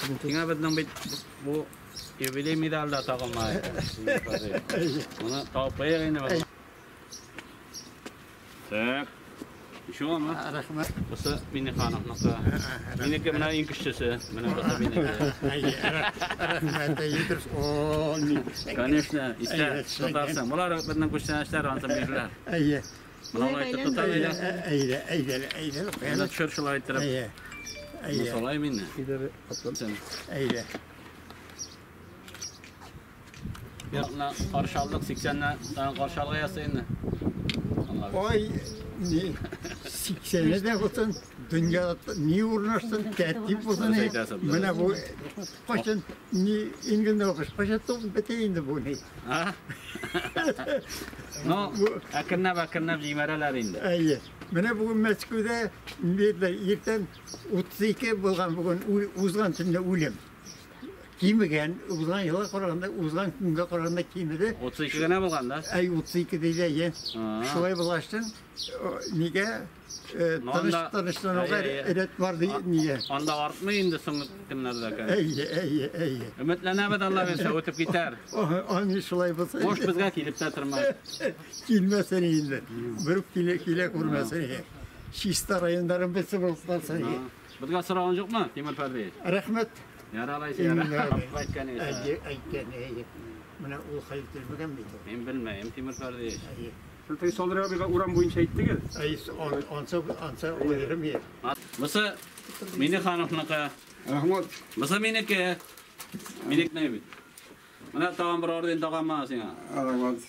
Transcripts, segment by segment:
Сиңа безнең бит бу юбилей медаль да тагылмай. Моны табып куйыйк инде без. Так. Шуңамы? Рәхмәт. Бусы Миннехановныкы. Минеке менә иң көчлесе. Менә бусы минеке. Рәхмәт, әйе, о, ни. Конечно, истә тотарсың. Болар безнең күчтәнәчләр, ансын бирделәр. Әйе. Менә алай итеп тотар иде. Әйдә, әйдә, әйдә. Менә төшер шулай иттереп. Әйе. Менә салай мине. Син. Әйдә. Менә каршы алдык, 80-нән тагын каршы алга ясый инде. Ой, ни, 80-е дә булсын, дөньяда ни урнашсын, тәртип булсын. Дөрес әйтәсең, дөрес. Менә бу кайчан ни ингенде оқыш, кайчан туып бетә инде бу ни. А? Ну, әкренләп әкренләп җибәрәләр инде. Әйе. Менә бүген Мәскәүдә диделәр, иртән 32 булган бүген узган төнлә үлем. Кимегән, узган елга караганда, узган көнгә караганда кимеде. 32 генә булган да? Әй, 32 диде, әйе. А. Шулай булгачтын, нигә Ну, тыныч анда- тынычлануга Әйе, әйе. рәт бар ди, нигә? Анда артмый инде соңгы көннәрдә. кәне. Әйе, әйе, әйе. Өметләнәбез, Алла бирсә, үтеп китәр. Аны шулай булса. Бош безгә килеп тә тормас. Килмәсен инде. Берүк килә килә күрмәсен. Чиста районнарын бетсе булып калсын. Безгә сораган юкмы, Тимур Фәрдиевич? Рәхмәт. Яралайсы, яра. Әйткән Әйе, әйткән, әйе. Менә ул хәл ителмәгән бит. ул. Мин белмәем, Тимур Фәрдиевич. Әйе. Шул теге Салдыр абыйга урам буенча әйттегез. Әйе, ансы ансы уйларым юк. Бусы Миннехановныкы. Рәхмәт. Бусы минеке. Минеке не бит. Менә тагын бер орден таганмы сиңа? Рәхмәт.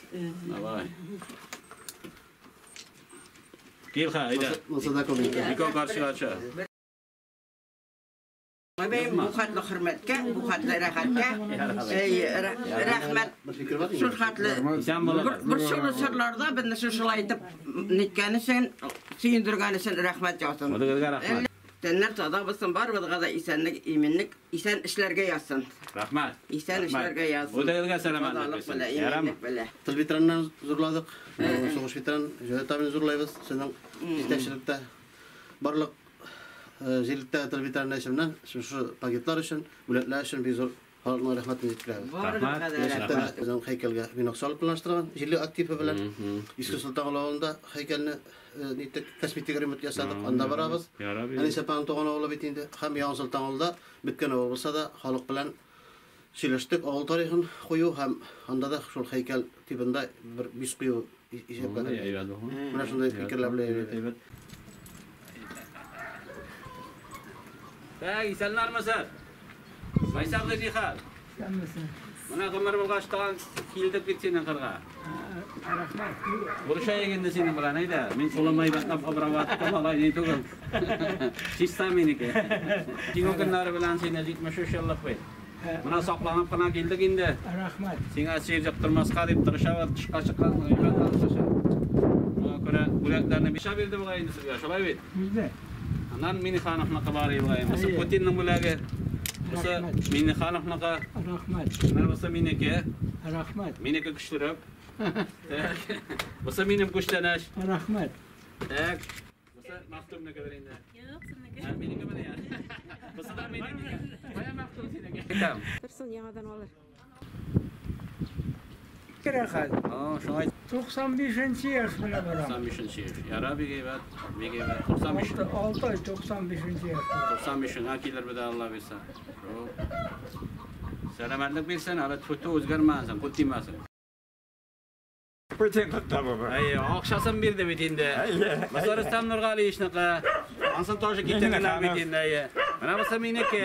Давай. Кил ха, әйдә. Монсы документ. Ике каршы ача. Бәйм бу хәтле хөрмәткә, бу хәтле рәхәткә. Әй, рәхмәт. Бер фикер бар Шул хәтле Исән булыгыз. бер шул сырларда безне шушылай итеп ниткән өчен, сөендергән өчен рәхмәт яусын. Үзегезгә рәхмәт. Тәннәр таза булсын, барыбызга да исәнлек, иминлек, исән эшләргә язсын. Рәхмәт. Исән эшләргә язсын. Үзегезгә сәламәтлек Тазалык булсын. белән, Ярамы? иминлек белән. Тыл ветераннарын зурладык. Сугыш ветеран Җәүдәт абыйны зурлайбыз. Сезнең җитәкчелектә барлык җирлектә тыл ветераннар исеменнән шушы пакетлар өчен, бүләкләр өчен бик зур халыкның рәхмәтен җиткерәбез. Барыбызга да Киләчәктә рәхмәт. безнең һәйкәлгә венок салып планлаштырган җирле активы белән Иске Солтан авылында һәйкәлне ниттек косметик ремонт ясадык, анда барабыз. Ярабби. Әнисә апаның туган авылы бит инде. Һәм Яңа Солтан авылында беткән авыл булса да халык белән сөйләштек, авыл тарихын кую һәм анда да шул һәйкәл тибында бер бюст кую исәпкә. Әйбәт булган. Менә шундый фикерләр белән йөрибез. Так, исәннәрме сез? Байсак Нихал. Менә гомер булгач тагын килдек бит синең кырга. Бурышайык инде синең белән, әйдә. Мин кулым әйбәтләп обрабаттым, алай ни түгел. Чиста минеке. Җиңү көннәре белән сине 73 еллык бит. Менә сакланып кына килдек инде. Рәхмәт. Сиңа чир йоктырмаска дип тырышабыз, тышка чыккан әйбәт алышаша. Шуңа күрә бүләкләрне бишә бирде бугай инде сезгә, шулай бит? Бездә. Аннан Миннехановныкы бар бугай. Бусы Әйе. Путинның бүләге. Бусы Миннехановныкы. Рәхмәт. Менә бусы минеке. Рәхмәт. Минеке көчлерәк. Так. Бусы минем күчтәнәч. Рәхмәт. Так. Бусы Мәхтүмнекедер инде. Юк, синеке. Ә, минеке менә я. Бусы да минеке. Кая Мәхтүм синеке? Әйтәм. Берсен яңадан алыр. Рәхәт. О, шулай 95 яшь белән барам. 95 яшь. Яра бик әйбәт, бик әйбәт. 95. 6 ай 95 яшь. 95 га килер бит Алла бирсә. Шул. Сәламәтлек бирсен, әле түтү үзгәрмәсен, күт тимәсен. Путин котлавы. Әйе, акчасын бирде бит инде. Бусы Рөстәм Нургалиевичныкы. Ансын тоже китергәннәр бит инде, әйе. Менә бусы минеке.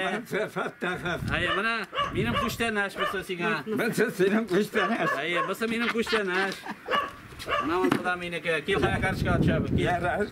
Әйе, менә минем күчтәнәч бусы сиңа. Берсе синең күчтәнәч. Әйе, бусы минем күчтәнәч. Менә монысы да минеке. Кил, хая карточка төшәбез. Кил. Ярар.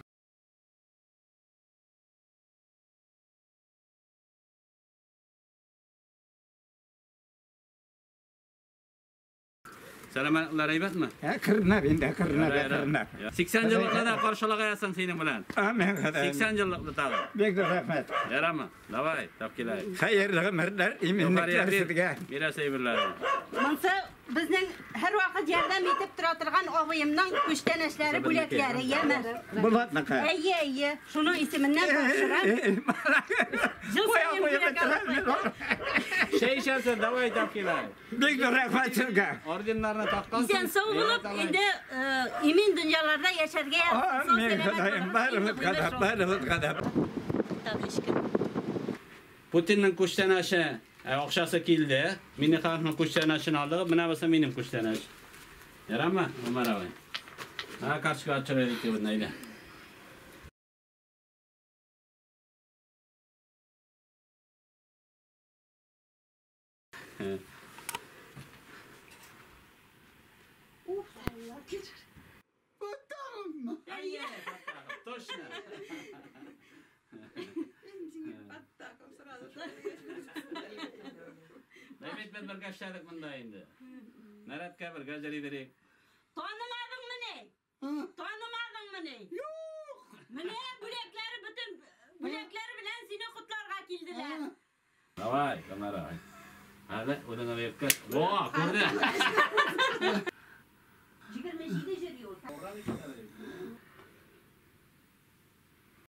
Сәламәтләр әйбәтме? Әкренләп инде, әкренләп, әкренләп. 80 еллыкны да каршыларга язсын синең белән. Амин, Ходаем. 80 еллыкны тагы. Бик зур рәхмәт. Ярамы? Давай, тап киләйек. Хәерле гомерләр, иминлекләр сезгә. Бирәсе әйберләрне. Монсы безнең һәр вакыт ярдәм итеп тора торган абыемның күчтәнәчләре, бүләкләре, яме. Булатныкы. Әйе, әйе. Шуның исеменнән тапшырам. Ел саен бүләк алып кайта. Чәй эчәрсең, давай тәпкиләр. Бик зур рәхмәт сезгә. Орденнарны таккансың. Исән сау булып, инде имин дөньяларда яшәргә язсын. Амин, Ходаем, барыбызга да, барыбызга да. Табличка. Путинның күчтәнәче акчасы килде. Миннехановның күчтәнәчен алдык. Менә бусы минем күчтәнәч. Ярамы, Умар абый? Ха, карточка ачырып итеп әйдә. Точно. Дәвит без бергә эшләдек монда инде. Нәрәткә бергә йөри. Танымадыңмыни? Танымадыңмыни? Юк. Менә бүләкләре бөтен бүләкләр белән сине котларга килделәр. Давай, Камара. Hadi, o'zini yo'qqa. Во, ko'rdi.